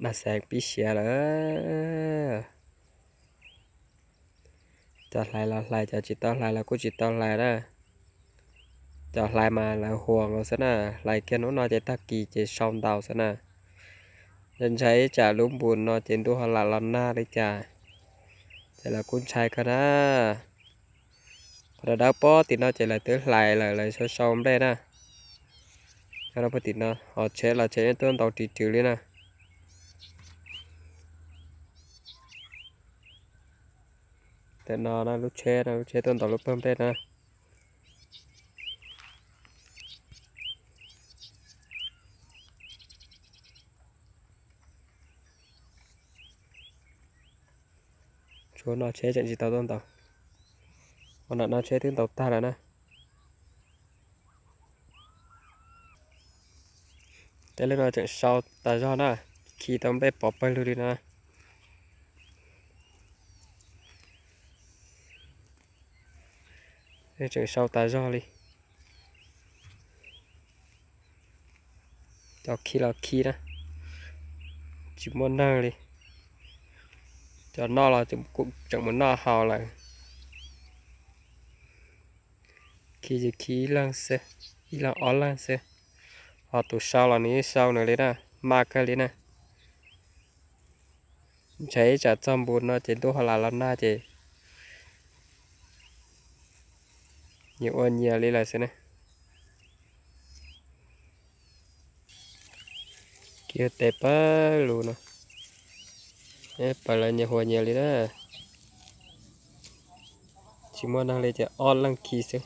Nas xees pib siav lawm. Cov hlais los hlais, cov tsis tau hlais los kuj tsis tau hlais na. Cov hlais mas lawv huas nkaus xwb na, hlais kiag hnub no ces tag kis ces sau ntau xwb na. Ntshai ib tsam lub npus no ces ntuj ho lam los nag li cas, ces lawv kuj ntshai kawg na. Qhov dawb dawb pem tim no ces lawv twb hlais lawm, lawv sau sau nplej na. Nyob rau pem tim no ho tsheb los tsheb yeej tuaj ntau ris rws li na. Tam no na lub tsheb no, lub tsheb tuaj ntau lub pawg nplej na. Tshuav no tsheb tseem tsis tau tuaj ntau. Ua nram no tsheb twb ntau tag lawm na. Tej lub no tseem sau tas zog na, khi tau nplej pov pawg lug li no. Tseem sau tas zog li. Cov khi los khi na, tsis muaj neeg li. Cov noj los kuj tseem mus noj haus lawm. Khi ces khi ib leeg xwb, ib leeg ob leeg xwb. Ho tus sau los nws yeej sau nws li na, maj kawg li na. Ntshai ib tsam txog npus no ces ntuj ho lam los nag ces nyias ua nyias li lawm xwb na. Kiag tes pawg lug no, pawg lawv nyias huas nyias li na. Tsis muaj neeg li ces ob leeg khi xwb.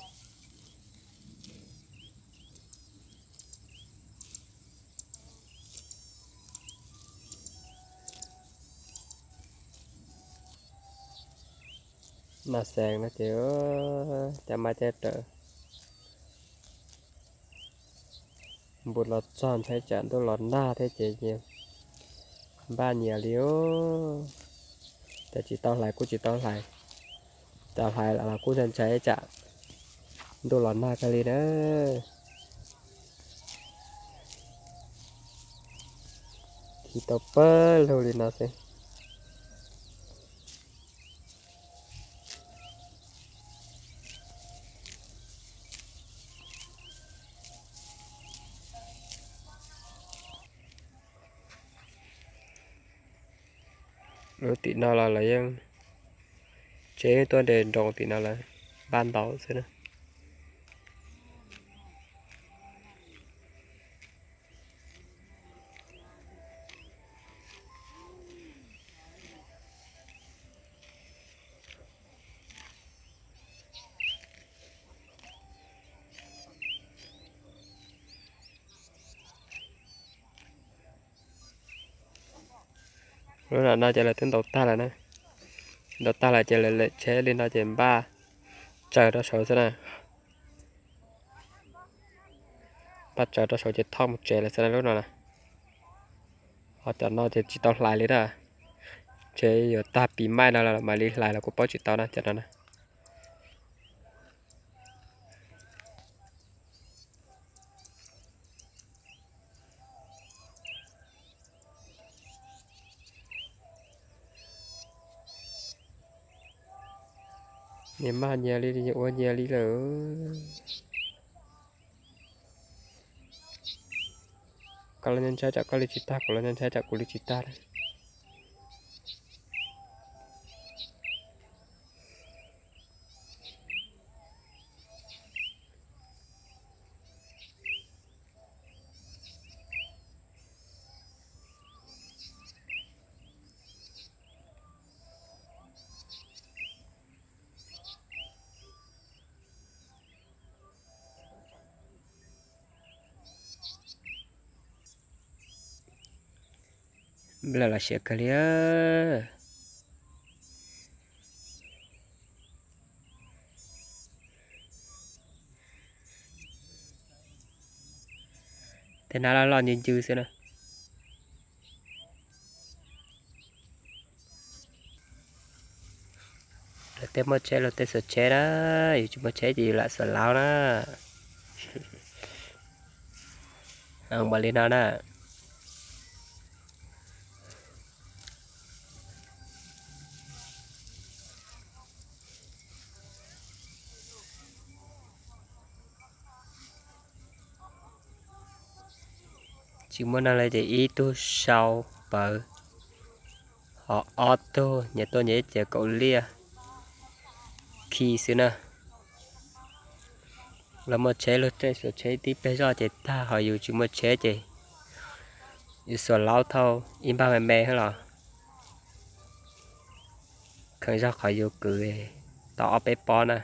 Nas xees no ces caj maj caj rawm. Npus los txog ntshai tsam ntuj los nag thiab ces nyias npaj nyias li. Cov tsis tau hlais kuj tsis tau hlais, cov hlais los kuj ntshai ntshai tsam ntuj los nag kawg li na. Khi tau pawg lug li no xwb. Lub tim no los lawv yeej, tsheb tuaj nres nroos tim no lawm, npaj ntau xwb na. Lub no no ces lawv twb ntaus tag lawm na. Ntaus tag lawm ces lawv lem tsheb li no ces npaj tsaws rau saud xwb na. Npaj tsaws rau saud ces thauj mus tsev lawm xwb na lub no na. Ho cov no ces tsis tau hlais li na. Tsev yuav tag pis maij no los mam li hlais los kuj paub tsis tau na cov no na. Nyias maj nyias li, nyias ua nyias li lawm. Koj los nyob ntshai tsam koj li tsis tag, kuv los nyob ntshai tsam kuv li tsis tag na. Nplawm los siav kawg li. Tej nab loj loj ncw ncw xwb na. Luag tej muaj tsheb luag tej xuas tsheb na, yus tsis muaj tsheb ces yus lam xuas laub na. Npaum li no na. Tsis muaj neeg li ces ib tug sau pawv, ho ob tug nyias tuaj nyias ib ce kaum liaj khi xwb na. Los muaj tsheb luag tej xuas tsheb tib peb zoj ces tag, ho yus tsis muaj tsheb ces yus xuas laub thauj ib npag me me xwb los kheev zog qhov yus kwv tau ob peb pob na.